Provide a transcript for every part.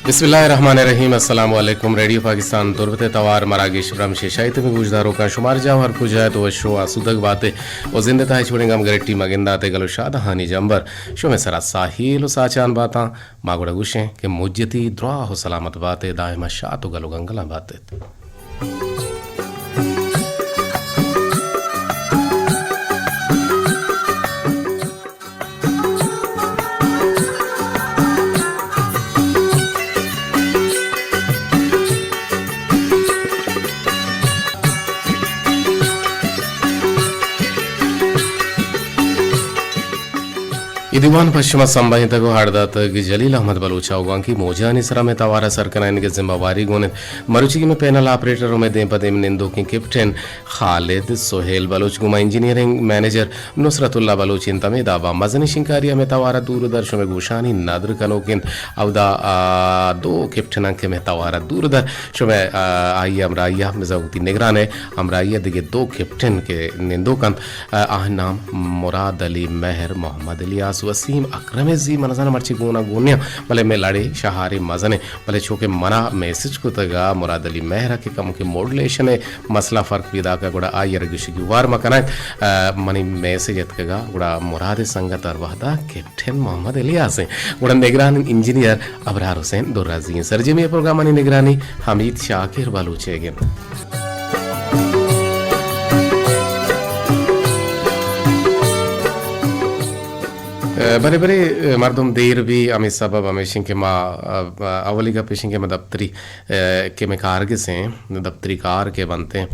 بسم اللہ الرحمن الرحیم۔ السلام علیکم۔ ریڈیو پاکستان تربت ءِ توار مراگش برمش ءِ شاہی تمیں گوشداروکاں، شمار جاہ ہر کجا ات و وش و آسودگ بات ءُ زند ءِ تہا ہچ وڑیں غم گرٹی مہ گندات ءُ گل و شادہانی جمبر شمئے سرا ساہیل و ساچان باتاں۔ ما گڑا گوشیں کہ مجتی دراہ و سلامت بات ءُ دائم شات و گل و گنگلاں بات ات۔ اے دیوان پہ شما سمبھینتگ و ہاڑ داتگ جلیل احمد بلوچ ءَ و گوانکی موجانی سرا مئے توار ءَ سر کنائینگ ءِ ذمہ واری گون انت۔ مروچی کہ مئے پینل آپریٹر و مئے دیم پہ دیم نندوکیں کیپٹن خالد سہیل بلوچ گوں ما انجینئرنگ منیجر نصرت اللہ بلوچ انت۔ ہمے دابا مزنیں شنکاری ہمے توار ءَ دور در شمئے گوشانی ندر کنوک انت۔ اودا، آ، دو کیپٹناں کہ مئے توار ءَ دور در شمئے، آ، آئی ہمراہی ءَ، بزاں وتی نگران ءِ ہمراہی ءَ دگہ دو کیپٹن کہ نندوک انت، آ، آہن نام مراد علی مہر، محمد الیاس، وسیم اکرم زی، من نزاناں مرچی گونا گونیاں، بلے مئے لڑے شہارے مزنیں۔ بلے چو کہ منا میسج کتگ ءَ مراد علی مہر ءَ کہ کمکے موڈولیشن ءِ مسئلہ فرق پیداک ءَ، گڑا آئی ءَ را گوشگی وار مہ کنائینت۔ آ، منی میسج اتکگ ءَ، گڑا مراد ءِ سنگت ہر وہد ءَ کیپٹن محمد الیاس انت، گڑا نگران انجینئر ابرار حسین درازی انت۔ سرجمی ءِ پروگرامانی نگرانی حمید شاکر بلوچ ئیگ انت۔ بلے، بلے، مردم دیر بی، ہمے سبب ہمیش انت کہ ما، اولی گپ ایش انت کہ ما دپتری، کہ مئے کارگس ایں، دپتری کار کہ بنت ایں،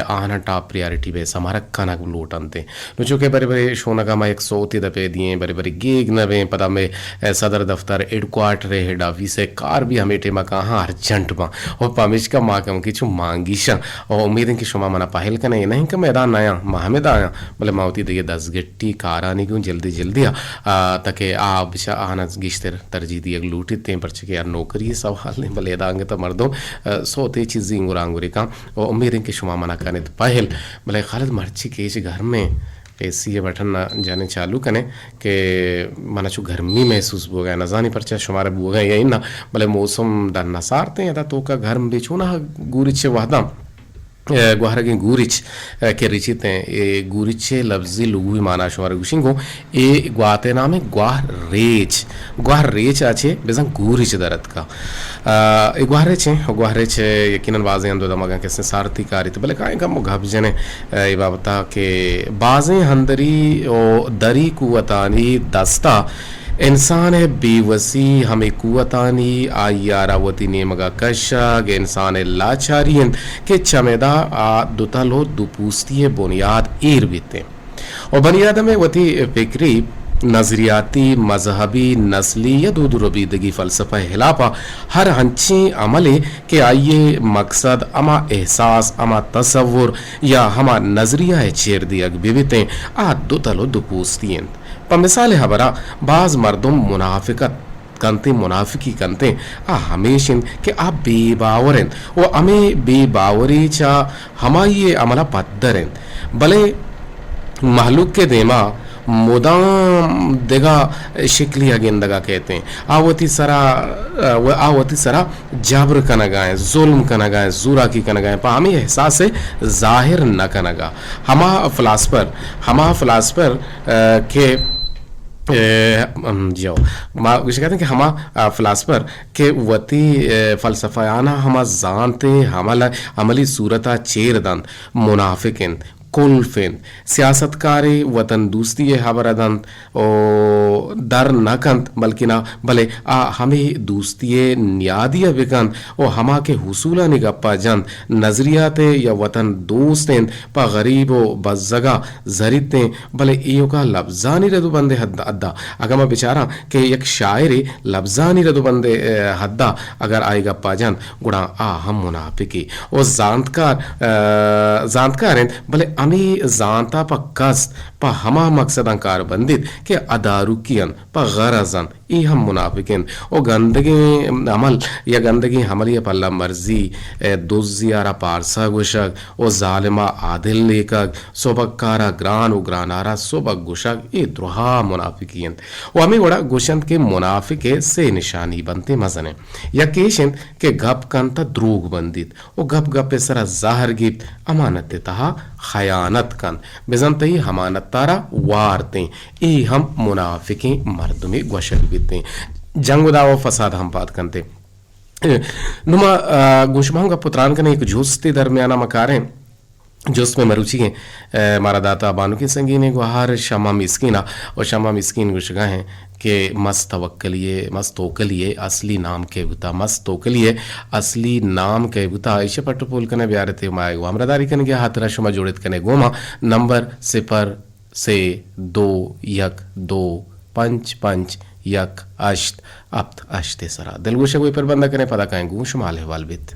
آہاں ٹاپ پریارٹی بے سمارک کنگ لوٹ انت۔ نوں چونکہ برے برے شونگا ما یک سوتے دپے دیئیں، برے برے گیگ نہ بیں، پدا مئے صدر دفتر، ہیڈ کوارٹر، ہیڈ آفیس ءِ کار بی ہمے ٹیما کاہاں ارجنٹ باں۔ و پمیشکا ما کمکے چو مانگیشاں۔ و امید انت کہ شما منا پہل کنئے، اے نہ انت کہ ما ادا نیاں، ما ہمے دایاں، بلے ما وتی دگہ دزگٹ ٹی کارانی گوں جلدی جلدی ءَ، آ، تاکہ آ بچا آہاں گیشتر ترجیح دیگ لوٹیت ایں، پرچہ کہ ہر نوکری سوال ایں، بلے ادا انگت مردم، آ، سوتے چیزی انگور آنگورے کن و امید ایں کہ شما منا کنیت پہل۔ بلے خالد، مرچی کہ ایش گرمیں، اے سی ءِ بٹن ءَ جنیں چالو کنیں کہ منا چو گرمی محسوس بوگا، نزانی پرچہ شمارا بوگا یا اناں، بلے موسم ڈن ءَ سارتیں، ادا توکا گرم بے چوناہا گوریچ ءِ وہداں۔ ءَ گوہرگیں گوریچ، ءَ کہ ریچیت ایں، اے گوریچ ءِ لبزی لغوی مانا شمارا گوشیں گوں، اے گوات ءِ نام ایں گوہر ریچ۔ گوہر ریچ ءَ چہ بزاں گوریچ در اتکا۔ ءَ اے گوہر ریچ ایں، گوہر ریچ یقیناً بازیں ہند و دمگاں کسیں سارتی کاریت، بلے کائیں کم گپ جنیں، ءَ اے بابت ءَ کہ بازیں ہندری و دری قوتانی دست ءَ انسان ءِ بے وسی ہمے قوتانی آئی ءَ را وتی نیمگ ءَ کشگ، انسان ءِ لاچاری انت کہ چمیدا آ دوتل و دوپوستی ءِ بنیاد ایر بیت انت و بنی آدم ءِ وتی فکری، نظریاتی، مذہبی، نسلی یا دود و ربیدگی فلسفہ ءِ ہلاپ ءَ ہر ہنچیں عملے کہ آئی ءِ مقصد ہما احساس، ہما تصور یا ہما نظریہ ءِ چیر دیگ بہ بیت انت، آ دوتل و دوپوستی انت۔ پہ مثال ءِ ہبرا، باز مردم منافقت کنت ایں، منافقی کنت ایں، آ ہمیش انت کہ آ بے باور انت و ہمے بے باوری چہ ہمائی ءِ عمل ءَ پدر انت، بلے مہلوک ءِ دیما مدام دگہ شکلی ءَ گندگ ءَ کیت ایں۔ آ وتی سرا، آ وتی سرا جبر کنگ ءَ انت، ظلم کنگ ءَ انت، زوراکی کنگ ءَ انت، پہ ہمے احساس ءِ ظاہر نہ کنگ ءَ۔ ہما فلاسفر، ہما فلاسفر، آ، کہ، آ، ہم، جو، ما گوشگ ءَ اتیں کہ ہما، آ، فلاسفر کہ وتی، آ، فلسفہ آناں ہما زانت ءِ عمل، عملی صورت ءَ چیر دنت، منافق انت، کلف انت، سیاستکارے وطن دوستی ءِ ہبر ءَ دنت و در نہ کنت، بلکنا بلے آ ہمے دوستی ءِ نیادی ءَ بہ کنت و ہما کہ حصولانی گپ ءَ جنت، نظریات ءِ یا وطن دوست انت، پہ غریب و بزگ ءَ زریت انت، بلے ایوکا لبزانی رد و بند ءِ حد، حد ءَ اگاں ما بچاراں کہ یک شاعرے لبزانی رد و بند ءِ، ءَ، حد ءَ اگر آئی گپ ءَ جنت، گڑا آ ہم منافقے و زانتکار، ءَ، زانتکار انت، بلے ہمے زانت ءَ پہ قصد، پہ ہما مقصداں کار بندیت کہ آ داروکی انت، پہ غرض انت۔ اے ہم منافق انت۔ و گندگیں عمل یا گندگیں عملی ء پلہ مرزی، ء دزی ء را پارسا گوشگ و ظالم ء عادل لیکگ، سبککار ء گران و گرانارا سبک گوشگ، اے درہا منافقی انت۔ و ہمے وڑا گوشنت کہ منافق ء سے نشانی بنت مزنیں۔ یک ایش انت کہ گپ کنت ء دروگ بندیت و گپ گپ ء سرا زہر گیپت، امانت ء تہا خیانت کنت، بزاں تئی امانت ء را وارتیں۔ اے ہم منافقیں مردمے گوشگ بیتیں۔ جنگ و دعوا و فساد ہم پاد کنتیں۔ نوں ما، آ، گوں شما ہم گپ و تران کنیں، یک جستے درمیانا ما کاریں۔ جست مئے مروچیگیں، آ، مارا داتا بانکیں سنگینے گوہار شمع مسکینا، و شمع مسکین گوشگا ہیں کہ مست توکلی ہے، مست توکلی ہے، اصلی نام کئے بوتا؟ مست توکلی ہے، اصلی نام کئے بوتا؟ ایشی پٹ و پول کنے بیارتے ما گوں ہمراہداری کنگے ہاترا شما جوڑت کنے گوں ما۔ نمبر صفر سے دو یک دو پنچ پنچ یک ہشت ہپت ہشت ء سرا۔ دلگوش ء گوئی پر بندہ کنے، پدا کائیں گوں شما حال احوال بیت۔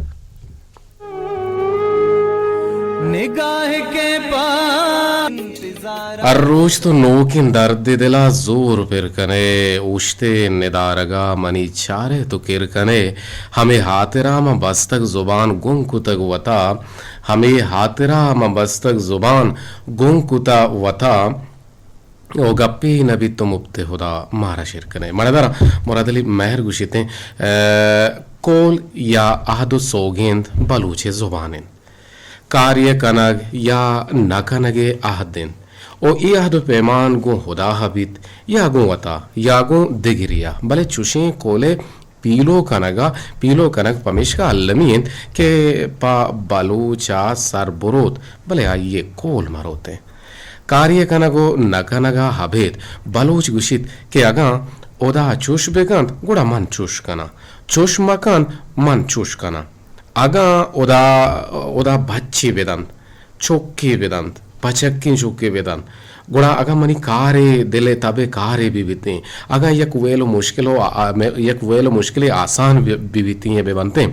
نگاہ کے پاس انتظار۔ ہر روچ تو نوکیں درد دلا زور پر کنے، اوشتے ندارگا منی چارے تو کر کنے، ہمے ہاترا من بستگ زبان گنگ کتگ وتا، ہمے ہاترا من بستگ زبان گنگ کتا وتا، او گپے نہ بیت تو مپت ہدا مارا شر کنے۔ مڑدارا مراد علی مہر گوشیتیں، ء، کول یا عہد و سوگند بلوچ زبان انت۔ کارے کنگ یا نہ کنگ عہد انت۔ او اے عہد و پیمان گوں ہدا بیت یا گوں وتا یا گوں دگریا، بلے چوشیں کولے پیلو کنگ ء، پیلو کنگ پمیشکا المی انت کہ پہ بلوچ ء سر بروت، بلے آئی ء کول مروت انت۔ کاری ء کنگ و نہ کنگ ء ابید بلوچ گوشیت کہ اگاں ہدا چوش بہ کنت، گڑا من چوش کناں، چوش مہ کنت، من چوش کناں۔ اگاں ہدا، ہدا بچے بدنت، چکے بدنت، پچکیں چکے بدنت، گڑا اگاں منی کارے، دل ء تب ء کارے بہ بیتیں، اگاں یک ویل و مشکل و آ-، آ-، یک ویل و مشکلے آسان بہ، بہ بیتیں یا بہ بنتیں،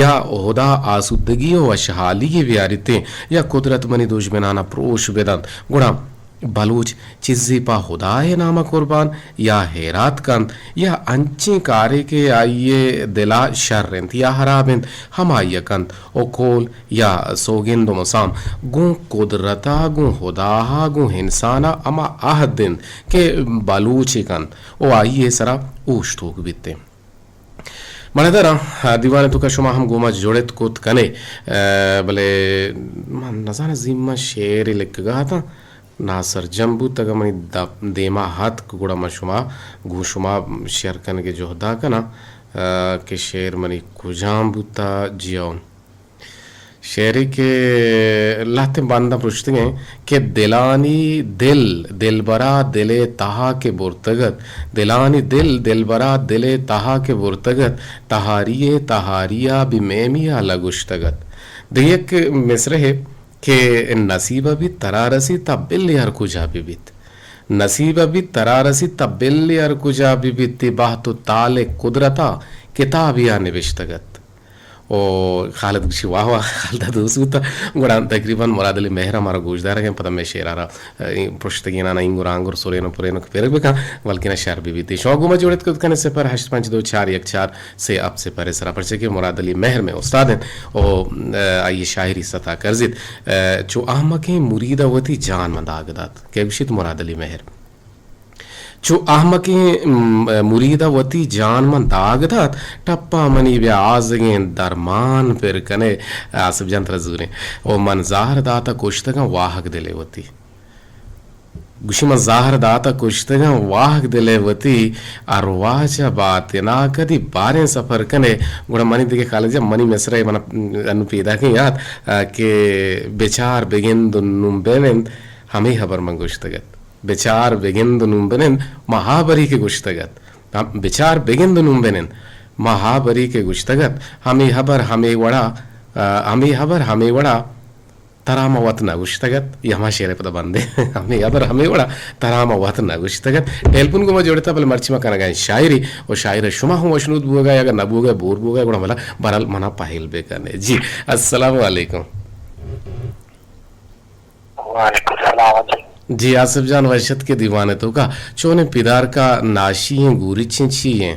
یا ہدا آسودگی و وشحالی ء بیاریتیں، یا قدرت منی دژمنان ء پروش بدنت، گڑا بلوچ چیزے پہ ہدائے نام ء قربان یا ہیرات کنت یا انچیں کارے کہ آئی ء دل ء شر انت یا ہراب انت، ہمائی ء کنت و کول یا سوگند و مسام گوں قدرت ء، گوں ہدا ء، گوں انسان ء ہما عہد انت کہ بلوچ ء کنت و آئی ء سرا اوشتوک بیت انت۔ مڑداراں، دیوان ء توکا شما ہم گوما جڑت کت کنے، ء، بلے من نزاناں زیما شعرے لکھگا اتاں، ناسرجم بوت، اگاں منی دپ-، دیما اتک گڑا من شما گوں شما شیئر کنگ ء جہدا کناں، ء، کہ شعر منی کجام بوتا۔ جیو، شعرے کہ لہتیں بنداں پرشتگیں کہ دلانی دل، دلبرا دل ء تہا کہ برتگ ات، دلانی دل، دلبرا دل ء تہا کہ برتگ ات، تہاری ء تہاری ء بہ میمی ء لگوشتگ ات۔ دگہ یک مصرعے کہ نصیب ء بیت ترا رسیت تا بلے ہر کجا بہ بیت۔ نصیب ء بیت ترا رسیت تا بلے ہر کجا بہ بیت، تئی بہت و تال ء قدرت ء کتابے ء نبشتگ ات۔ او خالد گوشی، واہ واہ، خالد ء دوست بوت۔ گڑا تقریباً مراد علی مہر ء مارا گوشدارگ ء پدا مئے شعر ء را، اے، پرشتگینان ء اینگر آنگر سرین و پرین و کہ پرگ بکن، بلکنا شر بہ بیت۔ شما گوما جوڑت کت کنے صفر ہشت پنچ دو چار یک چار سے ہپت صفر ء سرا، پرچہ کہ مراد علی مہر مئے استاد انت و، ء، آئی شاعری ستا کرزیت۔ ء، چو احمقیں مرید ء وتی جان من داگ دات۔ کہ گوشیت مراد علی مہر۔ چو احمقیں، م، مرید ء وتی جان من داگ دات، ٹپا منی بیا آزگیں درمان پر کنے، آصف جان ترا زوریں۔ و من زہر دات ء کشتگاں واہگ دلے وتی۔ گوشی من زہر دات ء کشتگاں واہگ دل ء وتی، ارواہ چہ باتنا کدی باریں سفر کنے۔ گڑا منی دگہ خالد جان، منی مصرعے من انو پیداکیں یات، آ، کہ بچار بگند و نوں بنند، ہمے ہبر من گوشتگ ات۔ بچار بگند و نوں بنند، ما ہابری کہ گوشتگ ات۔ ہم، بچار بگند و نوں بنند، ما ہابری کہ گوشتگ ات۔ ہمے ہبر ہمے وڑا، آ، ہمے ہبر ہمے وڑا ترا ما وت نہ گوشتگ ات، یا ہما شعر ء پدا بندیں۔ ہمے ہبر ہمے وڑا ترا ما وت نہ گوشتگ ات۔ ٹیلیفون گوں ما جوڑتا، بلے مرچی ما کنگا ایں شاعری، و شاعر شما ہم وشنود بوگا، اگر نہ بوگا، بور بوگا، گڑا ملا برحال منا پہل بکنے۔ جی، السلام علیکم۔ وعلیکم السلام۔ جی آصف جان، وش اتکے دیوان ءِ توکا۔ چونیں پدارکا ناشی ایں، گوریچ ایں، چی ایں؟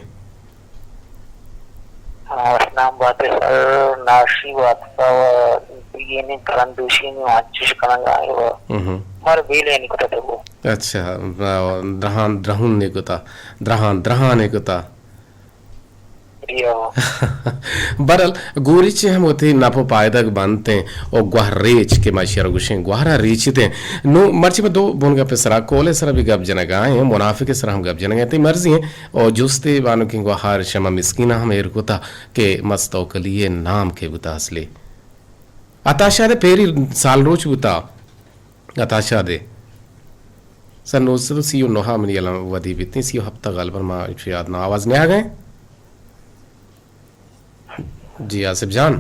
ہاں، اسلام آباد ءِ سر ناشی واتسا و دیگینی پرندوشی نی انچش کنگا ایں و ہم۔ مر بیلے نی کتا تگو۔ اچھا، درہان، درہون نے کتا، درہان، درہان نے کتا۔ جی ہو۔ برحال، گوریچ ہم وتی نپ و پائدگ بنت ایں و گوہر ریچ کہ ما ایشی ءَ را گوشیں، گوہر ءَ ریچیت ایں۔ نوں مرچی ما دو بنگپ ءِ سرا، کول ءِ سرا بھی گپ جنگا ایں، منافق ءِ سرا ہم گپ جنگا ایں، تئی مرضی ایں۔ و جستے بانکیں گوہار شما مسکیناں ہم ایر کتا کہ مست توکلی ءِ نام کے بوتا اصلی؟ عطا شاد ءِ پیری سال روچ بوتا۔ عطا شاد ءِ۔ سن نو سد و سی و نہ ءَ منی الم ودی بیتیں، سی و ہپت ءَ غالباً، ما چو یاد نہ، آواز نیاگ ءَ ایں؟ جی آصف جان۔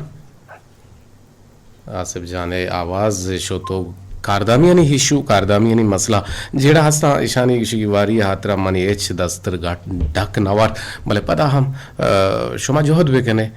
آصف جان ءِ آواز شو تو کاردامیانی ایشو، کاردامیانی مسئلہ جیڑا ہستاں، ایشانی گوشگی واری ءِ ہاترا منی ہچ دستر گٹ ڈک نہ وارت، بلے پدا ہم، آ، شما جہد بکنے۔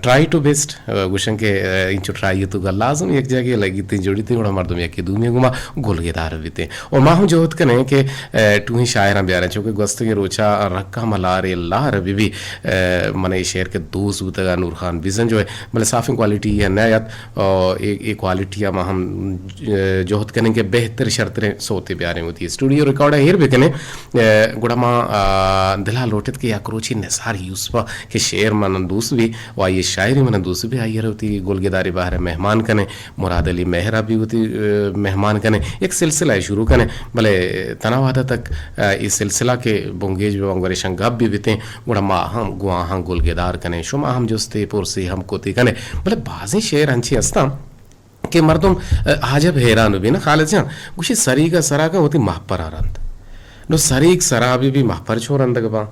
ٹرائی ٹو بیسٹ، گوشن کہ، آ، انچو ٹرائی تو گل لازم یک جاگے لگیت ایں، جوڑیت ایں، گڑا مردم یکے دومی گوما گلگدار بیت ایں۔ اور ما ہم جہد کنیں کہ، آ، ٹوہیں شاعراں بیاریں، چونکہ گوستگیں روچا رکا ملار لار بی بی، آ، من اے شعر کہ دوست بوتگا نور خان بزنجو ءِ، بلے صافیں کوالٹی ءَ نہ ات، اور اے، اے کوالٹی ءَ ما ہم، آ، جہد کنیں کہ بہتر شرتریں سوتے بیاریں، وتی اسٹوڈیو ریکارڈ ءَ ایر بکنیں۔ آ، گڑا ما، آ، دل ءَ لوٹت کہ یک روچے نثار یوسف ءَ کہ شعر من دوست بی و آئی ءِ شاعری من دوست بی، آئی ءَ را وتی گلگداری بہر ءَ مہمان کنیں، مراد علی مہر ءَ بھی وتی، آ، مہمان کنیں، یک سلسلہ ءَ شروع کنیں، بلے تنا وہد ءَ تک، آ، اے سلسلہ کہ بنگیج بہ بنت گڑا ایشاں گپ بھی بیتیں، گڑا ما ہم گوں آہاں گلگدار کنیں، شما ہم جستے پرسے ہم کتے کنیں، بلے بازیں شعر انچیں ہستاں کہ مردم، آ، عجب حیران بی نا خالد جان، گوشی سریگ ءَ سرا کن وتی مہپر ءَ رند۔ نو سریگ سرا بی بی مہپر چون رندگ باں؟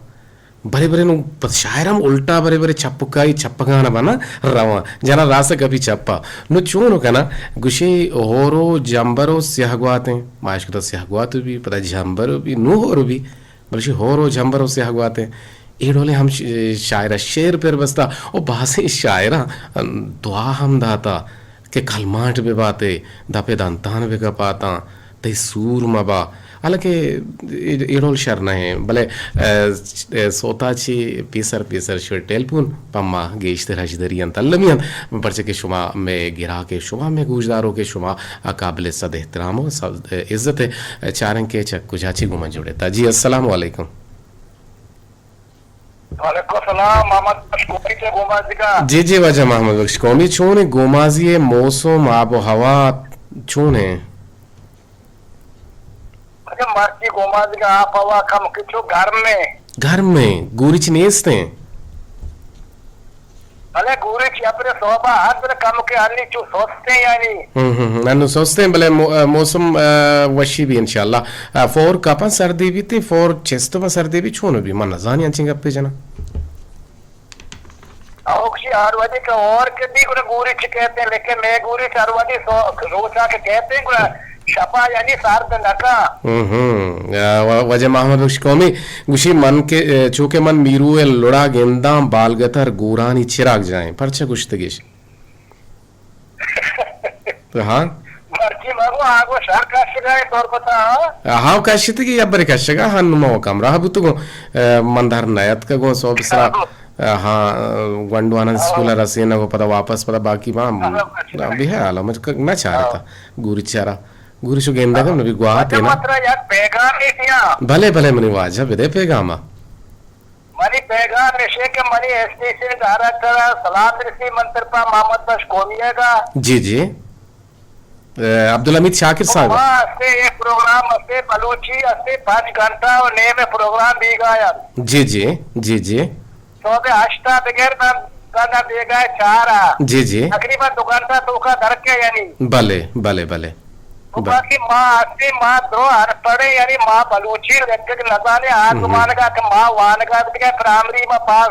برے برے نوں پد شاعر ہم الٹا برے برے چپکائی چپگان بنا رواں۔ جنا راست گپی چپا۔ نوں چون کنا؟ گوشی ہور و جمبر و سیاہ گواتیں۔ ما اشکتا سیاہ گوات بی، پدا جمبر بی، نوں ہور بی۔ بلشی ہور و جمبر و سیاہ گواتیں۔ اے ڈولیں ہم ش-، شاعر شعر پر بستا و بازیں شاعراں دعا ہم داتا۔ کہ کلمانٹ بہ باتے، دپ ءِ دنتان بہ کپاتاں، تئی سور مہ با۔ حالانکہ اے، اے ڈول شر نہ ایں، بلے، اے، اے، سوتا چی پیسر پیسر شوئے ٹیلیفون پہ ما گیشتر ہژدری انت، المی انت، پرچہ کہ شما مئے گراک ئے، شما مئے گوشداروک ئے، شما قابل صد احترام و صد عزت ئے۔ چاریں کہ چہ کجا چی گوں من جڑتا۔ جی، السلام علیکم۔ وعلیکم السلام، محمد بخش قومی چہ گومازیگا۔ جی جی، واجہ محمد بخش قومی، چون ایں گومازی ءِ موسم، آب و ہوا چون ایں؟ واجہ مرچی گومازیگا آپ ہوا کم کچو گرم ایں۔ گرم ایں، گوریچ نیست ایں۔ بلے گوریچ یبرے صحبا ہر بلے کم کہ انی چو سست ایں یعنی۔ ہم، ہم، ہم، انو سست ایں، بلے مو-، آ، موسم، آ، وشی بی انشاءاللہ۔ آ، فور کپاں سردی بیت، فور چست باں سردی بی، چون بی؟ من نزانی انچیں گپے جناں۔ اوکشی ہر وجہ کہ اور کہ بی گڑا گوریچ کہتے ہیں، لیکن میں گوریچ ہر وجہ سو-، روچا کہ کہتے ہیں گڑا شپا یعنی سرد نکا۔ ہم، ہم۔ آ، و-، واجہ محمد بخش قومی گوشی من کہ، آ، چو کہ من میرو ءِ لڑا گنداں بالگتر گورانی چراگ جائیں۔ پرچہ گوشتگش؟ ہاں۔ مرچی مگو آگو شر کشگا اے تربتا، ہاں؟ ہاں، کشتگی یا برے کشگا، ہاں، نما و کمراہ بوتگو، آ، من در نیاتکگو، سو بسرا، آ، ہاں، گونڈوانا اسکولا رسینگو، پدا واپس، پدا باقی ما، ہاں، کشگا۔ بے حال، مجھ نہ چارتا، گوری چارا، گوری شو گندگم نبی گواہ تینا۔ مطلب یک پیغام ہی دیا۔ بھلے، بھلے، منی واجہ بدے پیغاما۔ منی پیغام ایشیں کہ منی اسٹیشن ڈائریکٹر ءَ سلام رسی من طرفا محمد بخش قومی ءَ گا۔ جی، جی۔ اے، عبدالحمید شاکر صاحب۔ ما استے اے پروگرام استے بلوچی استے پنچ گھنٹہ و نیم پروگرام بیگا یا۔ جی، جی، جی، جی۔ صبح ہشتا بغیر من گنا بیگا چارا۔ جی، جی۔ تقریباً دو گھنٹہ توکا درکے یعنی۔ بلے، بلے، بلے۔ و بلے۔ باقی ما ہستیں، ما درو ان پڑھیں، یعنی ما بلوچی لکھگ نزانیں، آ ہم۔ زمانگا کہ ما وانگا بتگیں پرائمری ما پاس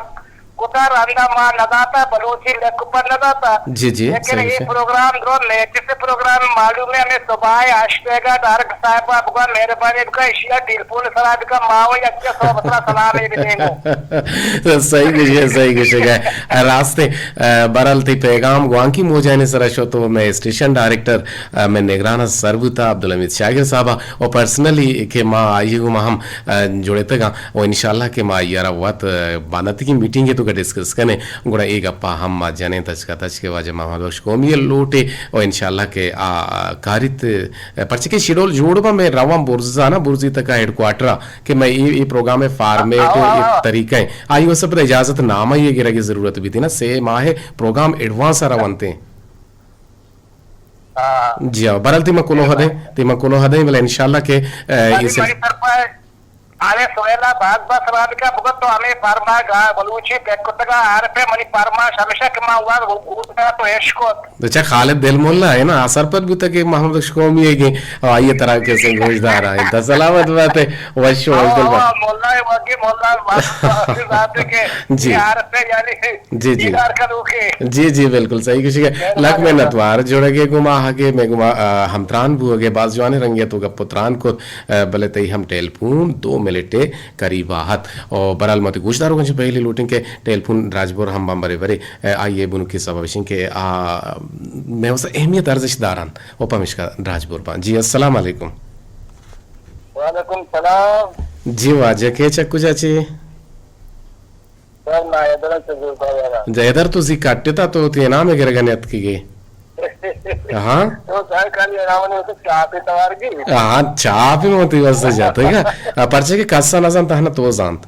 کتا، رندا ما نداتا، بلوچی لکھ پر نداتا۔ جی، جی، لیکن صحیح یہ سے۔ پروگرام درو لیٹسٹ پروگرام معلوم ہے، ہمیں صبح ہشت بجے ڈائریکٹر صاحب بگا مہربانی بکا، اشیا ٹیلیفون سرا بکا، ما و یک سو بسرا سلام ہے بدینو۔ صحیح گوشے، صحیح گوشے گا۔ راست ہے، برحال تئی پیغام گوانکی موجانی سرا شو تو میں اسٹیشن ڈائریکٹر، میں نگران سر بوتا عبدالحمید شاگر صاحب و پرسنلی کہ ما آئی گو ما ہم جڑتگاں و انشاءاللہ کہ ما آئی ء را وت، ء، باندا تکی میٹنگ ء توکا ڈسکس کنیں، گڑا اے گپا ہم ما جنیں تچکا تچک کہ واجہ محمد بخش قومی ء لوٹے و انشاءاللہ کہ آ کاریت، ء، پرچہ کہ شیڈول جوڑ با میں رواں برزا نا، برزی تکا ہیڈ کوارٹر ء کہ میں اے، اے پروگرام ء فارمیٹ ء، اے طریقہ ء آئی واسطہ پدا اجازت نامہ ء گرگ ء ضرورت بیتی نا، سے ماہ ء پروگرام ایڈوانس ء رونتے۔ ہاں۔ جی ہاں، برحال تئی ما کلوہ دیں، تئی ما کلوہ دیں، بلے انشاءاللہ کہ، ء، اے سل- آنے سویلا باز باز سلام کا بگت تو ہمیں فرما گا بلوچی پیک کتگا عارف منی فرماش ہمیشہ کہ ما وار گوشتا تو عشق کت۔ تو چا خالد دل مولا ہے نا، آ سرپد بوتا کہ محمد بخش قومی ہے کہ آئیے طرح کے سے گوشدار آئے۔ تا سلامت بات ہے، وش وش دل بات۔ مولا ہے، واقعی مولا ہے، بات ہے کہ جی۔ یہ عارف ہے یعنی جی، جی۔ دیدار کنوکے۔ جی، جی، بالکل صحیح گوشگ ئے۔ لک منت وار جوڑگ ئے گوں ما آہگ ئے، مئے گوں ما، آ، ہمتران بوگ ئے، باز جوانیں رنگے ء تو گپ ء تران کت، آ، بلے تئی ہم ٹیلیفون دو منٹ ء قریب ء ات۔ او برحال ما وتی گوشداروکاں چہ پہلی لوٹیں کہ ٹیلیفون راجبر ہم باں برے برے، آ، آئی ء بنکی سبب اش انت کہ آ، مئے واسطہ اہمیت ارزش داران و پمیشکا راجبر باں۔ جی، السلام علیکم۔ وعلیکم السلام۔ جی واجہ، کئے چہ کجا چے؟ سر، ما حیدر آں چہ زورتاگ ء۔ جا حیدر، تو زی کٹتا تو وتی انعام ء گرگ ء نیتکگ ئے۔ ہاں؟ تو سر کالی انعام نے تو چاپے توار کی۔ ہاں، چاپے من تئی واسطہ جتگ ء۔ آ، پرچہ کہ کس ء نہ زانت، تہنا تو زانت۔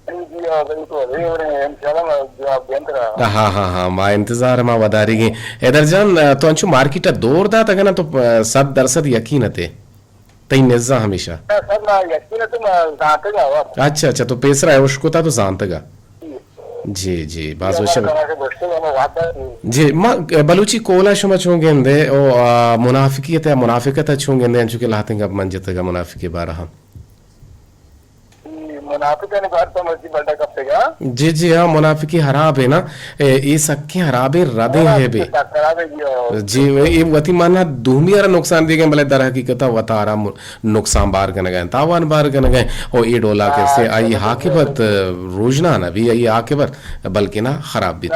جی، جی، ہاں، بالکل۔ اے وڑیں انشاءاللہ ما جواب دینت را۔ ہاں، ہاں، ہاں، ما انتظار ما وداریگیں۔ حیدر جان، آ، تو انچو مارکیٹ ء دور دات، اگاں نہ تو، آ، صد درصد یقین اتے۔ تئی نزا ہمیشہ۔ سر، ما یقین تو ما زانتگا وت۔ اچھا، اچھا، تو پیسرا اشکتا تو زانتگا۔ جی۔ جی، جی، باز وش۔ جی، ما بلوچی کولا شما چون گندے او، آ، منافقیت یا منافقت چون گندے، انچو کہ لہتیں گپ من جتگا منافقی بارہ۔ جی، منافقانی بار تو مرضی بڑا کپتگا۔ جی، جی، ہاں، منافقی حراب ہے نا۔ اے، اے سکیں حرابیں ردیں ہے بے۔ جی، اے وتی مانا دومی ء را نقصان دیگ ء، بلے در حقیقت ء وتارا م-، نقصان بار کنگ ء، تاوان بار کنگ ء، او اے ڈولا کسے آئی عاقبت روژنا نہ بی، آئی عاقبت بلکنا خراب بیت۔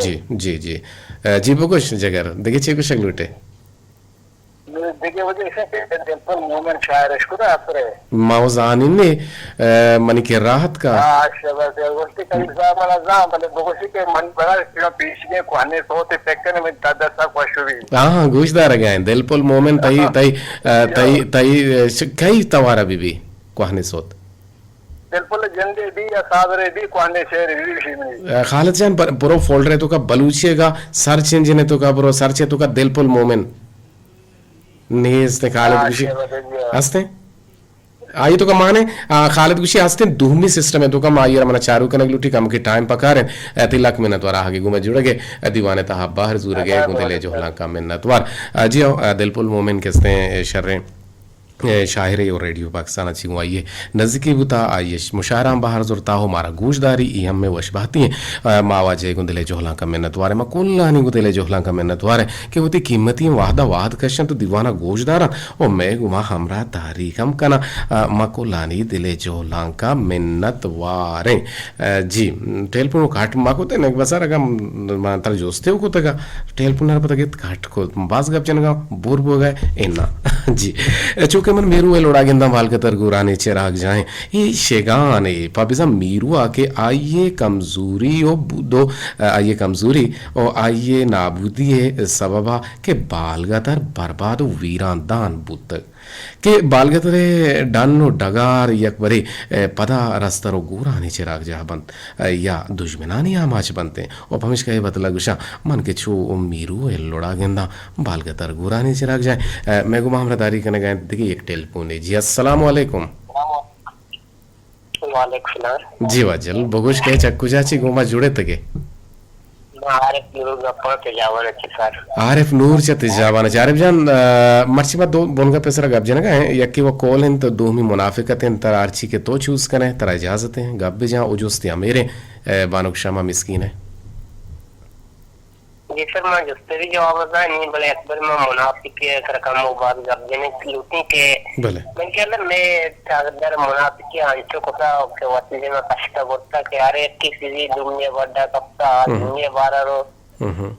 جی، جی، جی۔ جی بگوش جگر، دگہ چے گوشگ لوٹے؟ دگہ وجہ ایش انت کہ دلپل مومن شاعر اش کتا اثر ہے۔ ما و زانین نے، منی کہ راحت کا۔ ہاں، شاباش، گوشتی قریب صاحب منا زان، بلے بگوشی کہ من بڑا پیشگیں کوہنیں سوتے پکن من تا دستا خوش ہوئی۔ ہاں، ہاں، گوش دارگا ہیں۔ دلپل مومن تئی، تئی، تئی، تئی، کئی توارا بی بی کوہنیں سوت؟ دلپل جندے بی یا صابرے بی کوہنیں شعر بی بی شی منی۔ خالد جان، پر-، پرو فولڈر تو کا بلوچی گا سرچ انجن تو کا برو سرچ تو کا دلپل مومن۔ نیست، خالد گوشی ہستیں؟ آئی تو کا مانے، آ، خالد گوشی ہستیں، دومی سسٹم ہے تو کا ما آئی را منا چارو کنگ لوٹی، کم کے ٹائم پکاریں۔ اے، تئی لک منت وار آہگے گوما جڑگے، اے، دیوانے تہا بہر زورگے، گوں دلے جہلاں کا منت وار۔ آ، جی ہاں، آ، دلپل مومن کستیں، اے، شریں، اے، شاعرے اور ریڈیو پاکستان اچھی گوں آئیے نزدیکی بوتا، آئی اش مشاعراں بہر زرتا ہو مارا گوش داری، ای ہم میں وش بہتی ہیں۔ آ، ما واجہ گوں دلے جہلاں کا منت وار، ما کلانی گوں دلے جہلاں کا منت وار۔ کہ وتی قیمتی وہدا وہد کشنت و دیوانا گوش دارنت و مئے گوما ہمراہ داری ہم کننت۔ آ، ما کلانی دلے جہلانکا منت واریں۔ آ، جی، ٹیلیفون کٹ ما کتے نک بسر اگاں ما ترا جستے و کتگا، ٹیلیفون ہر پتہ گت کٹ کو، باز گپ جنگا بور بوگا انا۔ جی، چونکہ من میرو ہے لوڑا گنداں بالکتر گورانی چراگ جائیں۔ اے شگانے پہ بزاں میروا کہ آئی ء کمزوری و بودو، آئی ء کمزوری و آئی ء نابودی ء سبب ء کہ بالگتر برباد و ویران دان بوتگ کہ بالگتر ء ڈن و ڈگار یک برے پدا رستر و گورانی چراگ جاہ بنت یا دژمنانی آماچ بنت و پمشکا اے بدل ء گوشاں من کہ چو میرو ء لڑا گنداں بالگتر گورانی چراگ جاہ۔ مئے گوما ہمراہ داری کنگ ء انت دگہ یک ٹیلیفونے۔ جی السلام علیکم۔ وعلیکم السلام۔ جی واجل، بگوش کہ چہ کجا چی گوما جڑتگے؟ عارف نور گپاں تجاوان ءَ چہ سر۔ عارف نور چہ تجاوان ءَ چہ۔ عارف جان، آ، مرچی ما دو بنگپ ءِ سرا گپ جنگ ءَ ایں، یکے وَ کول اِنت، دومی منافقت اِنت، ترا ہرچی کہ تو چوز کن ئے، ترا اجازت ایں، گپ بجاں ءُ جستے ہمیریں، اے، بانک شمع مسکین ءِ۔ جی سر، من جستے بھی جواب داں نی، بلے یک بر من منافق ءِ سرا کمو باز گپ جنگ لوٹیں کہ بلے۔ من کہ اندر میں اگدر منافق ءَ انچو کتا کہ وتی دیم ءَ کشتا برتا کہ ہر یکے چیزی دنیا بڈا کپتا، ہم۔ دنیا بارا رو۔ ہم۔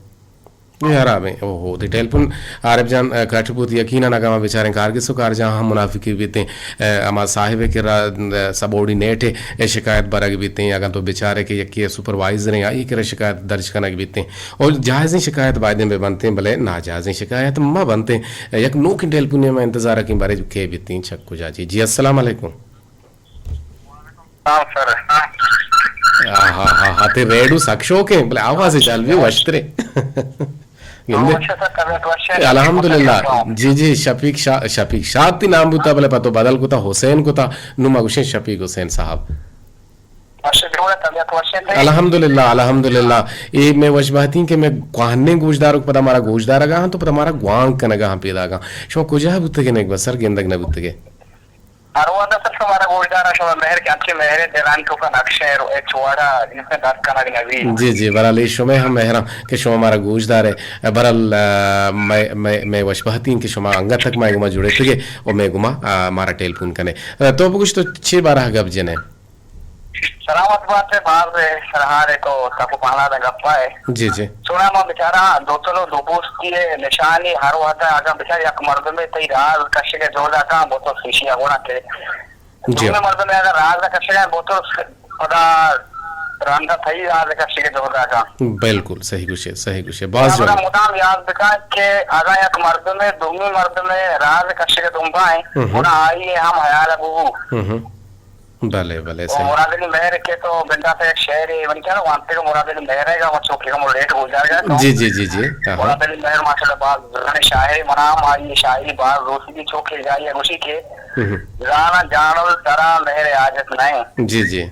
اے حرابیں۔ اوہو، تئی ٹیلیفون عارف جان، اے، کٹ بوت۔ یقیناً اگاں ما بچاریں کارگس ءُ کارجاہ ہم منافقی بیتیں، اے، ہما صاحب ءِ کرا، اے، سبارڈینیٹ ءِ شکایت برگ بیتیں، اگاں تو بچارے کہ یکے سپروائزر ایں، آئی کرا شکایت درج کنگ بیتیں۔ اور جائزیں شکایت بایدیں بہ بنتیں، بلے ناجائزیں شکایت مہ بنتیں۔ یک نوکیں ٹیلیفونے ما انتظار ءَ کیں، بارے کئے بیتیں، چہ کجا چی۔ جی، السلام علیکم۔ سلام سر۔ ہاں، ہاں، ہاں، ہاں، تئی ریڈو سک شوق ایں، بلے آواز جلوی وشترے۔ گندے؟ وش سر، طبیعت وش ایں؟ الحمدللہ۔ جی، جی، شفیق شاہ، شفیق شاہ تئی نام بوتا، بلے پتو بدل کتا، حسین کتا، نوں ما گوشیں شفیق حسین صاحب۔ وش جوڑ ئے، طبیعت وش ایں تئی؟ الحمدللہ، الحمدللہ۔ اے مئے وش بہتیں کہ مئے کوہنیں گوشداروک پدا مارا گوشدارگا ہاں، تو پدا مارا گوانک کنگا ہاں پیداگاں۔ شما کجا بوتگے نیک بسر گندگ نہ بوتگے؟ ہر وہدا سر شمارا گوشداراں، شما مہر کہ انچیں مہرے دلانی توکا نقش ایں، ہچ وڑا انسان درک کنگ نبی۔ جی، جی، بہرحال اے شمئے ہم مہراں کہ شما مارا گوشدارے۔ بہرحال، آ، مئے، مئے، مئے وش بہتیں کہ شما انگت تک مئے گوما جڑتگے و مئے گوما، آ، مارا ٹیلیفون کنے۔ آ، تو بگوش تو چے بارہ گپ جنے؟ سلامت بات ئے، باز سرحال ئے تو تپو پہناداں گپا ئے۔ جی، جی۔ سونا ما بچاراں دوتل و دوپوستی ئے نشانی ہر وہدا اگاں بچار یک مردمے تئی راز کشگ ءِ جہدا کاں بوتل شیشی ءَ گونا کہ جی۔ دومی مردمے اگاں راز کشگ ءَ بوتل پدا رندا تئی راز کشگ ءِ جہدا کاں۔ بالکل صحیح گوشے، صحیح گوشے۔ باز جوان۔ مدام یاد بکن کہ اگاں یک مردمے دومی مردمے راز کشگ ءِ دنبا ایں، ہم۔ گڑا آئی ءِ ہم حیال بو۔ ہم۔ بلے، بلے، او صحیح۔ مراد علی مہر کہ تو بندات ءَ یک شعرے منی خیال ءَ وانتگ، مراد علی مہر ءَ گا، من چوکی کمو لیٹ گوشدارگا اتوں۔ جی، جی، جی، جی۔ ہاں، ہاں۔ مراد علی مہر ماشاءاللہ باز زانیں شاعرے، منا ہم آئی شاعری باز دوست بی، چوکی جائی ءَ گوشی کہ ہم۔ زاناں جانل ترا مہر حاجت نہ ایں۔ جی، جی۔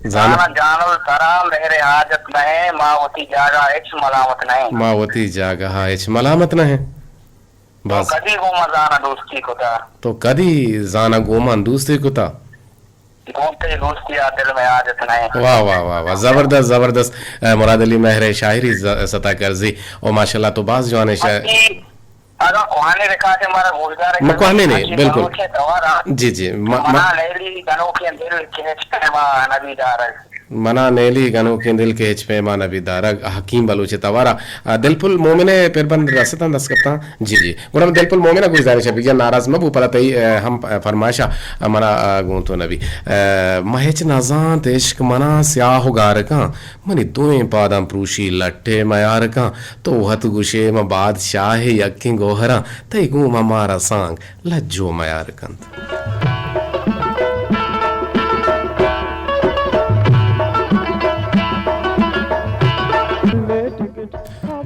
زاناں۔ زاناں جانل ترا مہر حاجت نہ ایں، ما وتی جاگہ ہچ ملامت نہ ایں۔ ما وتی جاگہ ہچ ملامت نہ ایں۔ باز۔ تو کدی گوں ما زاناں دوستی کتا؟ تو کدی زاناں گوں من دوستی کتا؟ گوں تئی دوستی ءَ دل مئے حاجت نہ ایں۔ واہ، واہ، واہ، واہ، زبردست، زبردست۔ اے، مراد علی مہر ءِ شاعری ز-، ستا کرزی۔ او ماشاءاللہ تو باز جوانیں شاعر۔ اگاں کوہنیں ریکارڈے مارا گوشدار ما کوہنیں نے، بالکل۔ جی، جی، ما-، ما- منا نیلی گنوکیں دل کہ ہچ پیما نبی دارگ۔ منا نیلی گنوکیں دل کہ ہچ پیما نبی دارگ، حکیم بلوچ ءِ توارا۔ آ، دلپل مومن ءِ پربند رستاں دست کپتاں۔ جی، جی۔ گڑا دلپل مومن ءَ گوشداریں شفیق جان، ناراض مہ بو، پدا تئی، اے، ہم فرمائشا منا، آ، گوں تو نبی۔ اے، ما ہچ نزانت عشق منا سیاہ و گار کاں، منی دوئیں پاداں پروشی لٹ ءِ میار کاں، تو وت گوشے من بادشاہ یکیں گوہراں، تئی گوما مارا سانگ لجو میار کنت۔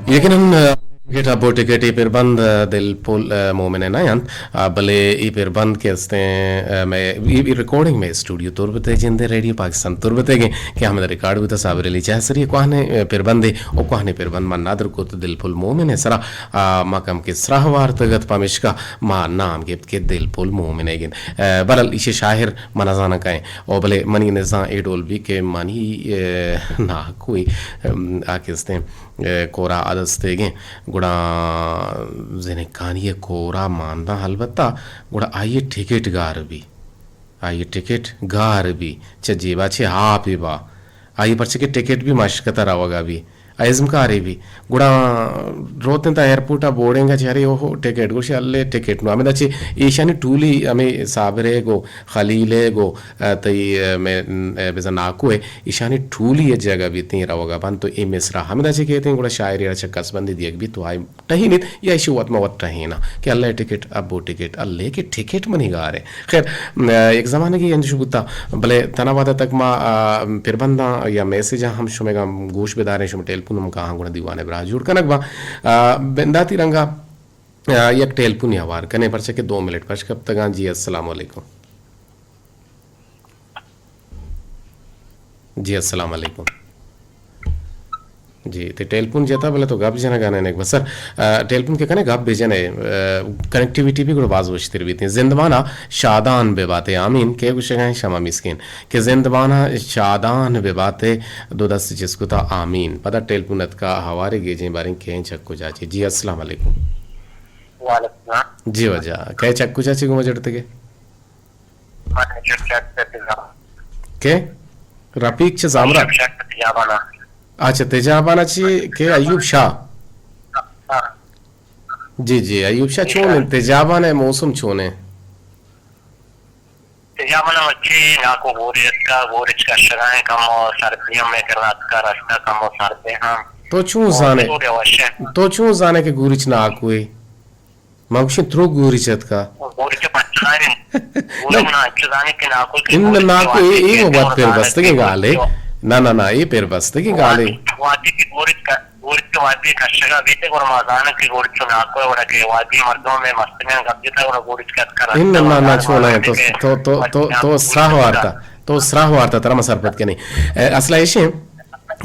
یقیناً، آ، ٹکٹ ابو ٹکٹ اے پربند، آ، دلپل، آ، مومن ءِ نہ انت، آ، بلے اے پربند کہ استیں، آ، مئے، اے، اے ریکارڈنگ مئے اسٹوڈیو تربت ءِ جند ءِ ریڈیو پاکستان تربت ءِ گیں کہ ہمدا ریکارڈ بوتہ صابر علی چاہسری ءِ کوہنیں، آ، پربندے او کوہنیں پربند من ندر کت دلپل مومن ءِ سرا، آ، ما کم کہ سرہ وارتگ ات، پمیشکا ما نام گپت کہ دلپل مومن ءِ گند۔ آ، بہرحال ایشی شاعر من نزاناں کئے او، بلے منی نزان اے ڈول بی کہ منی، آ، ناکوئی، آ، آ کہ استیں، اے، کورا اد استیگیں، گڑا زنکانی ءِ کورا مانداں البتہ، گڑا آئی ءِ ٹکٹ گار بی، آئی ءِ ٹکٹ گار بی، چہ جیبا چہ آپ با، آئی ءِ پرچہ کہ ٹکٹ بی مشکت ءَ روگا بی، ازمکارے بی، گڑا روت انت ایئرپورٹ ءَ بورڈنگ ءَ چہ، ارے اوہو ٹکٹ، گوشی الے ٹکٹ نو، ہمدا چہ ایشانی ٹولی ہمے صابر ءِ گو خلیل ءِ گو، آ، تئی، آ، مئے، آ، بزاں ناکو ءِ ایشانی ٹولی ءِ جاگہ بیتیں روگا بنت تو اے مصرع ہمدا چہ کیتیں، گڑا شاعری ءَ چہ کس بندی دیگ بیت تو آئی ٹہینیت یا ایشی وت مہ وت ٹہیناں کہ الے ٹکٹ، ابو ٹکٹ، الے کہ ٹکٹ منی گار ءِ۔ خیر، آ، یک زمانگے انچش بوتا، بلے تنا وہدا تک ما، آ، پربنداں یا میسجاں ہم شمئیگاں گوش بداریں، شمئے ٹیلیفون ہم کاہاں گڑا دیوان ءِ براہ جوڑ کنگ باں۔ آ، بنداتی رنگا آ، یک ٹیلیفونے ہوار کنیں، پرچا کہ دو منٹ پش کپتگاں۔ جی، السلام علیکم۔ جی، السلام علیکم۔ جی، تئی ٹیلیفون جتا، بلے تو گپ جنگا نہ ئے۔ بسر، آ، ٹیلیفون کہ کنے گپ بجنے، آ، کنیکٹیویٹی بھی گڑا باز وشتر بیتیں۔ زندمانا شادان بباتے آمین، کئے گوشگا ایں؟ شما مسکین۔ کہ زندمانا شادان بباتے، دو دست چست کتا آمین۔ پدا ٹیلیفون اتکا ہوارے گیجیں باریں کئے چک کجا چے۔ جی، السلام علیکم۔ وعلیکم السلام۔ جی واجہ، کئے چک کجا چے گوما جڑتگے؟ من ایوب شاہ تجابان۔ کہ؟ رفیق چہ زامرا؟ ایوب شاہ تجابانا۔ اچھا، تجابانا چی کہ ایوب شاہ؟ ہاں۔ جی، جی، ایوب شاہ چون انت؟ تجابان ءِ موسم چون انت؟ تجابان ءَ مرچی ناکو گورے اتکا، گورچ کشگا ہیں، کمو سردی ہم مئے کرا اتکا، رستا کمو سردی ہم۔ تو چون زانے؟ تو چون زانے کہ گورچ ناکو ہے؟ من گوشیں ترو گورچ اتکا۔ گورچ پچائیں۔ گورچ نہ انچو زانے کہ ناکو کہ ان گورچ ناکو اے، اے وت پیر بستگیں گالے۔ نہ، نہ، نہ، اے پیر بستگیں گالے۔ وادی کہ گورچ ک-، گورچ وادی کشگا بیتے، گڑا ما زاناں کہ گورچ ناکو ہے، گڑا کہ وادی مردم میں مستگیں گپ جتا، گڑا گورچ کت کرا۔ ان نہ، نہ، نہ، چو نہ، تو، تو، تو، تو، تو سراہ وارتا، تو سراہ وارتا، ترا ما سرپد کنی۔ اے، اصلا ایشیں،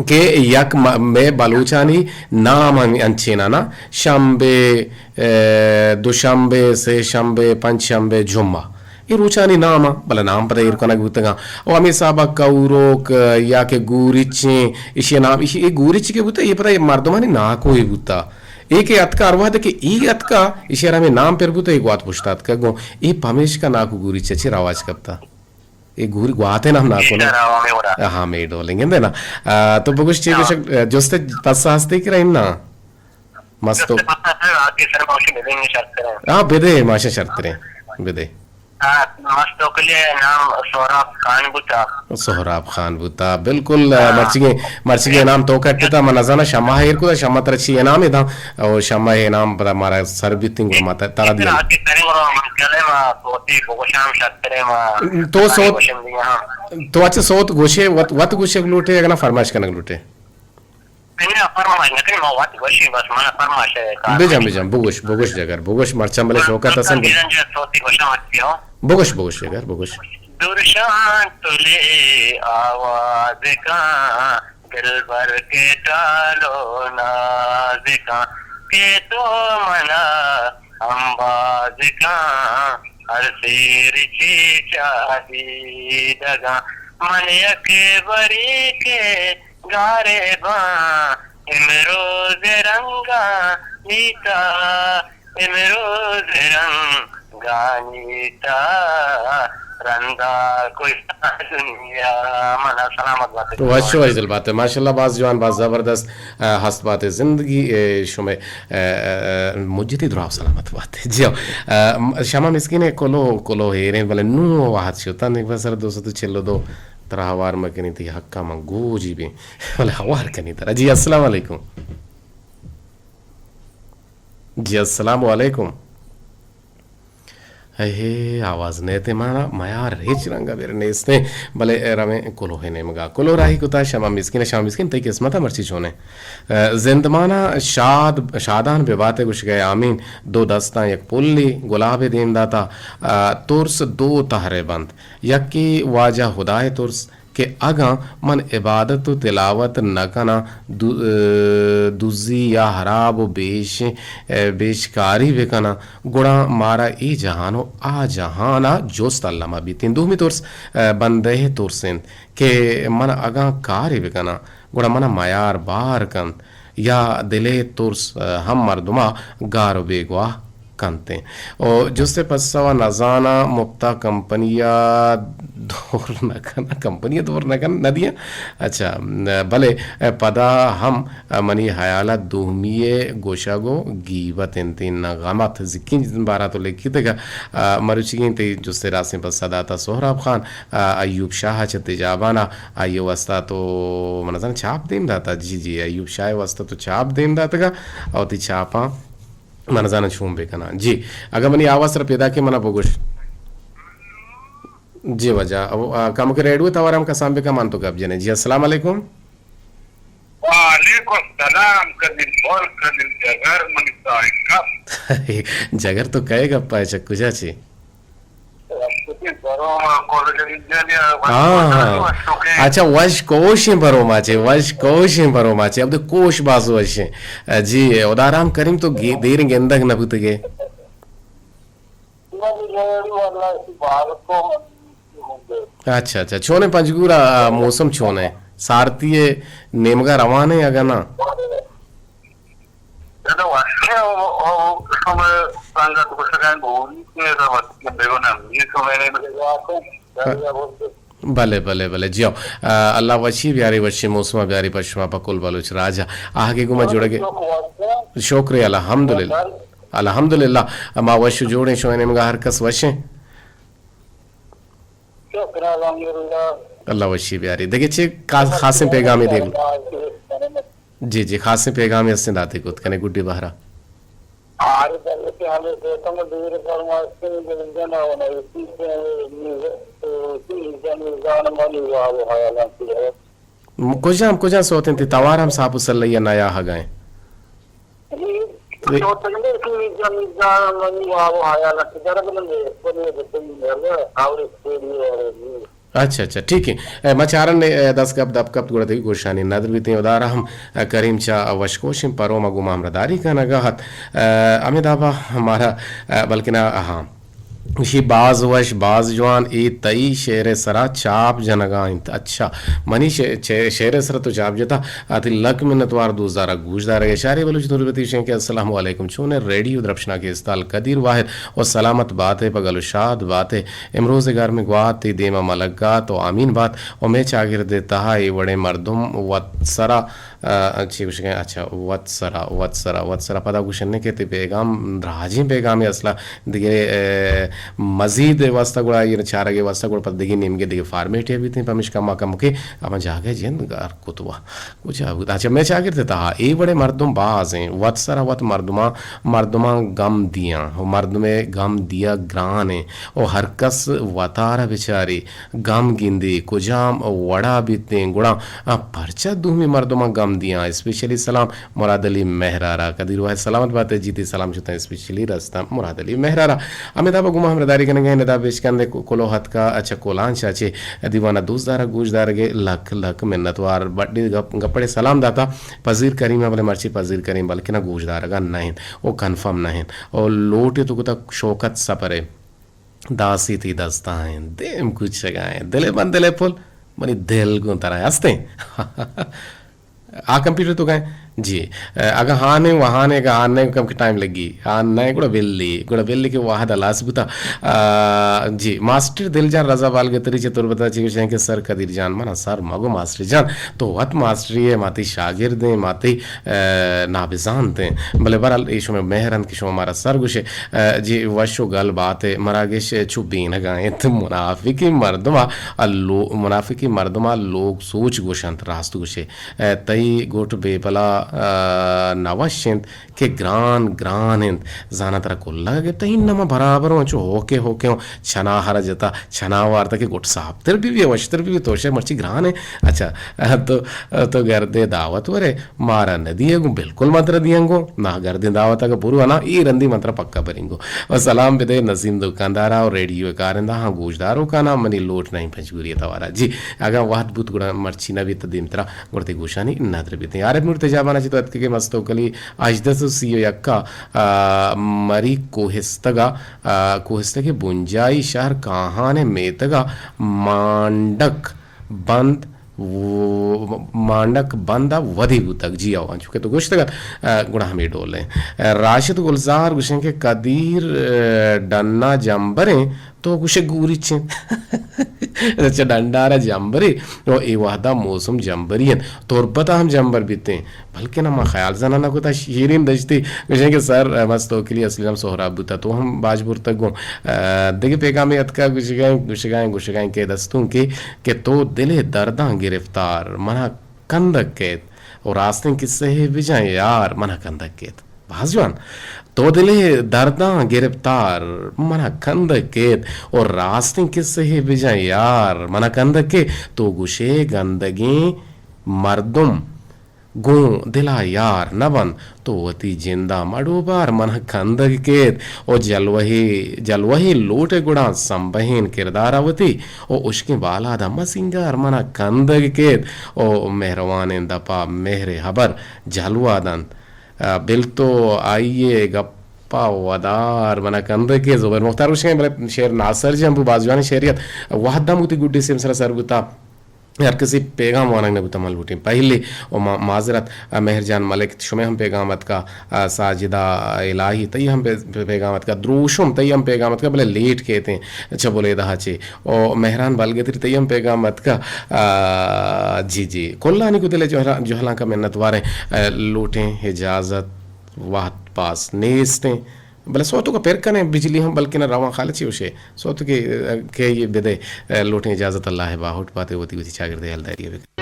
کہ یک م-، مئے بلوچانی نام ان-، انچینانا، شمبے، اے، دوشمبے، سے شمبے، پنچ شمبے، جمعہ۔ اے روچانی نام آں، بلے نام پدا ایر کنگ بوتگاں۔ او ہمے حسابا کئوروک، یا کہ گورچیں، ایشی نام، ایشی، اے گورچ کہ بوتا، اے پدا اے مردمانی ناکوے بوتا۔ اے کہ اتکا ہر وہد کہ اے اتکا، ایشی ہمے نام پر بوتا، اے گوات پشتا اتکا گوں۔ اے پمیشکا ناکو گورچ چہ چی رواج کپتا۔ اے گوری گوات ءِ نام ناکو نہ؟ ہاں، مے ڈولیں گندے نا۔ آ، تو بگوش چی گوشگ، آ، جست ءُ پسہ ہستے کہ رہی نا؟ مستو۔ ہاں، بدے، ماشا شرتریں۔ بدے۔ آ، مستوکلی نام سہراب خان بوتا۔ سہراب خان بوتا، بالکل، آ، مرچیگیں، مرچیگیں نام تو کٹتا، من نزانا شما ایر کتا، شما ترا چی انعام داں، او شما انعام پدا مارا سر بیتیں، گڑا ما ترا دیاں۔ تو صوت، تو اچھا صوت گوشے، وت، وت گوشگ لوٹے، اگنا فرمائش کنگ لوٹے؟ نہ، فرمائش نہ کنی، ما وت گوشی، بس منا فرمائش ہے۔ بجن، بجن، بگوش، بگوش جگر، بگوش، مرچاں بلے شوکت ہسن۔ بگوش، بگوش جگر، بگوش۔ درشان تلے آواز کاں، دلبر کے ٹالو ناز کاں، کہ تو منا امباز کاں، ہر سیر چی چاہیدگاں۔ من یک بری کے گارے باں، امروز رنگا نیتا، امروز رنگا نیتا، رندا کجا دنیا۔ منا سلامت بات۔ وش وش دل بات۔ ماشاءاللہ، باز جوان، باز زبردست، آ، ہست بات زندگی، اے، شمے، آ، آ، مجتی دراہ سلامت بات۔ جی ہو، آ، شما مسکین کلو، کلو ہیریں، بلے نو وہد شتن، ایک بسر دو سد و چل و دو، ترا ہوار مکنی، تی حقا من گوجی بیں، بلے ہوار کنی ترا۔ جی، السلام علیکم۔ جی، السلام علیکم۔ اے آواز نیتے مارا، میار ہچ رنگا بر نیستیں، بلے رویں کلوہ نیمگا۔ کلوہ راہی کتا، شما مسکین، شما مسکین، تئی قسمتا مرچی چونیں۔ اے، زندمانا شاد، شادان بباتے گوشگئے آمین۔ دو دستاں یک پلی گلابے دیم داتا، اے، ترس دو تہرے بنت۔ یکے واجہ ہدائے ترس، کہ اگاں من عبادت و تلاوت نہ کناں، دو-، اے، دزی یا حراب و بیش-، اے، بیشکاری بکناں، گڑا مارا اے جہان و آ جہانا جست الما بیتیں۔ دومی ترس، اے، بندہ ترس انت کہ من اگاں کارے بکناں، گڑا منا میار بار کنت۔ یا دلے ترس، اے، ہم مردما گار و بیگواہ کنتیں۔ او جست پسوا نزاناں مپتا کمپنیا دور نہ کناں، کمپنیا دور نہ کن، نہ دیاں۔ اچھا، بلے پدا ہم منی حیالا دومی گوشگ و گیبت انت، نہ غمت۔ زکیں بارا تو لکھیتگا، آ، مروچیگیں تئی جستے راستیں پسہ داتا سہراب خان، آ، ایوب شاہ چہ تجابانا، آئی واسطہ تو من زاناں چاپ دیم داتا، جی جی، ایوب شاہ واسطہ تو چاپ دیم داتگا، او تئی چاپاں من زاناں چون بکناں۔ جی، اگاں منی آواز ترا پیداکیں منا بگوش۔ جی واجہ، او، آ، کمکے ریڈیو توار ہم کسان بکن، من تو گپ جنیں۔ جی، السلام علیکم۔ وعلیکم السلام، کدی بول، کدی جگر، منی صاحب۔ جگر تو کئے گپا ہے، چہ کجا چی؟ پروما کول جدید جان یا وش ہاں، ہاں۔ وش تو کے۔ اچھا، وش کوشیں پروما چے، وش کوشیں پروما چے۔ اب تو کوش باز وشیں۔ جی، ادارام کریم تو گے-، دیر گندگ نہ بوتگے۔ اچھا، اچھا۔ چونیں پنجگور ء موسم چونیں؟ سارتی ء نیمگا روان ایں اگاں نہ؟ ادا وشیں او، او، شمئے سنگت گوشگیں گوری کہ ادا وقت بیگو نمدی شمئے نے۔ بلے، بلے، بلے، جیو۔ آ، اللہ وشی بیاری، وشی موسم بیاری پہ شما، پہ کل بلوچ راج۔ آہگے گوما جوڑگے۔ شکریہ، الحمدللہ۔ الحمدللہ۔ ما وش جوڑیں، شمئے نیمگا ہر کس وشیں۔ شکر الحمدللہ۔ اللہ وشی بیاری۔ دگہ چے خاص، خاصیں پیغامے دیم؟ جی، جی، خاصیں پیغامے ہستیں داتے کت کنے گڈی بہرا۔ آر بلکہ ہمیں دیتم دیر فرمائشتیں دل جنا و نویسی سے نیز-، تو سی جن زان منی واو حیالان سی ہے۔ م-، کجام، کجام سوتیں تی توار ہم ساپ و سلیا نیا ہگائیں۔ اچھا، اچھا، ٹھیک ہے۔ اے، ما چارن نے، اے، دست گپ دپ کپت گڑا تئی گوشانی ندر بیتیں۔ ادارہ ہم، اے، کریم چا وشکوشیں پروما گوما ہمراہداری کنگا ہت۔ اے، ہمیں دابا ہمارا، اے، بلکنا، ہاں۔ اشی باز وش، باز جوان، اے تئی شعر سرا چاپ جنگا انت۔ اچھا، منی ش-، چے-، شعر سرا تو چاپ جتا، آتی لک منتوار دوست دارگ گوش دارگ۔ اشارے بلوچ تربتی شنکہ السلام علیکم۔ چون ریڈیو درپشنا کے استال قدیر واحد و سلامت باتے، پگل و شاد باتے۔ امروز گرم گوات تی دیما ملک گات و آمین بات و مے چاگرد تہا اے وڑیں مردم وت سرا آ، چی گوشگیں؟ اچھا، وت سرا، وت سرا، وت سرا۔ پدا گوشنے کہ تئی پیغام راجیں پیغامے اصلا دگہ، اے، مزید واسطہ گڑا یہ چارگے واسطہ گڑا پدا دگہ نیمگے دگہ فارمیٹے بیتیں، پمیشکا ما کمکے ہما جاگہ جند گار کتوا۔ کجا بوت؟ اچھا، مئے چاگرد تہا اے وڑیں مردم باز ایں۔ وت سرا وت مردماں، مردماں گم دیاں۔ و مردمے گم دیا گران ایں۔ و ہر کس وتارا بچاری۔ گم گندے کجام وڑا بیتیں، گڑا آ پرچا دومی مردماں گم دیاں؟ اسپیشلی سلام مراد علی مہرارا۔ قدیر واحد سلامت بات ئے جی، تئی سلام شتاں اسپیشلی رستاں مراد علی مہرارا۔ ہمے دابا گوما ہمراہداری کنگا ایں، ندا بشکندے کلو ہتکا چہ کلانچا چہ دیوانا دوست دارگ گوش دارگے لک لک منتوار۔ بڈی گپ، گپڑے سلام داتا پذیر کریما، بلے مرچی پذیر کریم بلکنا گوش دارگا نہ انت او کنفرم نہ انت او لوٹے تو کتا شوکت سپرے۔ داسی تئی دستاں انت، دیم کچگا انت، دل بند دل پل، منی دل گوں ترا ہستیں۔ آ کمپیوٹر تو گئے؟ جی۔ اگاں ہانے وہانے، اگاں ہانے کم کے ٹائم لگی۔ ہاں نئے گڑا بلی، گڑا بلی کے واحد الاس بوتا۔ آ، جی، ماسٹر دل جان رضا بالگتری چہ تربتا چی گوشیں کہ سر قدیر جان، منا سر مگو ماسٹر جان، تو وت ماسٹری ہے، ماتی شاگرد ہیں، ماتی اے، نابزانت ایں۔ بلے بہرحال اے شمئے مہر انت کہ شما مارا سر گوشے۔ اے، جی وش و گل بات ئے، مراگش چو بینگا انت۔ منافقیں مردما لو-، منافقیں مردما لوگ سوچ گوشنت، راست گوشے۔ اے، تئی گٹ بے بلا، اے، نہ وش انت کہ گران گران انت۔ زاناں ترا کلگا گپتا، انما برابر اوں، انچو ہوکے ہوکے اوں، چنا ہرا جتا، چنا وارتا کہ گٹ صاف تر بی بی، وشتر بی بی، تو شے مرچی گران ایں۔ اچھا، تو، تو گردے دعوت ورے، مارا نہ دیئے گوں، بالکل ما ترا دیاں گوں۔ نا گردیں دعوت اگہ برو انا، اے رندی من ترا پکا بریں گوں۔ و سلام بدے نسیم دکاندارا و ریڈیو کارندہ ہاں گوشداروکانا، منی لوٹ نئیں پنجگوری توارا۔ جی، اگاں وہد بوت گڑا مرچی نہ بیت دیمترا گڑا تئی گوشانی ندر بیتیں۔ عارف نور تیجابانا چہ تو اتکگے مستوکلی ہژدہ سو سی و یکا، آ، مری کوہستگا، آ، کوہستگے بنجائی شہر کاہان میتگا مانڈک بند و-، مانڈک بند ء ودی بوتگ۔ جی او، انچو کہ تو گوشتگ ات، ء، گڑا ہمے ڈول ء۔ ء، راشد گلزار گوشیں کہ قدیر، ء، ڈنا جمبریں، تو گوشے گوریچیں۔ چہ ڈنڈارا جمبرے، او اے وہدا موسم جمبری انت، تربتا ہم جمبر بیتیں۔ بلکنا ما خیال زاناں نہ کتا۔ شیرین دشتی گوشیں کہ سر، ء، مست توکلی اصلی نام سہراب بوتا، تو ہم باج برتگ گوں۔ ء، دگہ پیغامے اتکا گوشگائیں، گوشگائیں، گوشگائیں کہ دستونکے کہ تو دل ء درداں گرفتار، منا کندگ کیت و راستیں کسہ ء بجن یار، منا کندگ کیت۔ باز جوان۔ تو دل ء درداں گرفتار، منا کندگ کیت و راستیں کسہ ء بجن یار، منا کندگ کیت۔ تو گوشے گندگیں مردم گوں دلا یار نہ بنت، تو وتی جندا مڈوبار، منا کندگ کیت۔ او جلوہی، جلوہی لوٹ گڑا سمبہین کردارا وتی، او اشکیں بالادا مسینگار، منا کندگ کیت۔ او مہروانیں دپا مہر ہبر جلوہ دنت۔ آ، بل تو آئی ء گپا ودار، منا کندگ کیت۔ زبیر مختار گوشگیں، بلے شعر ناسرجم بو، باز جوانیں شعریت۔ وہد ہم وتی گڈی سیمسرا سر بوتا۔ ہر کسی پیغام وانگ نہ بوتا، من لوٹیں پہلی و ما-، معذرت، آ، مہر جان ملک، شمے ہم پیغام اتکا، آ، ساجدہ الہی، تئی ہم پے-، پے-، پیغام اتکا، دروشم، تئی ہم پیغام اتکا، بلے لیٹ کیتیں چہ بلیدہ چے۔ او مہران بلگتری، تئی ہم پیغام اتکا، آ، جی، جی۔ کلانی کو دل جہلا-، جہلانکا منتواریں، آ، لوٹیں اجازت، وہد پاس نیستیں۔ بلے سوتک ء پر کنیں، بجلی ہم بلکن ء روان، خالد چی گوشے؟ سوتک ء کہ یہ بدے، ء لوٹیں اجازت، اللہ ء باہوٹ پاتے، وتی وتی چاگردے ہلداری ء بکن۔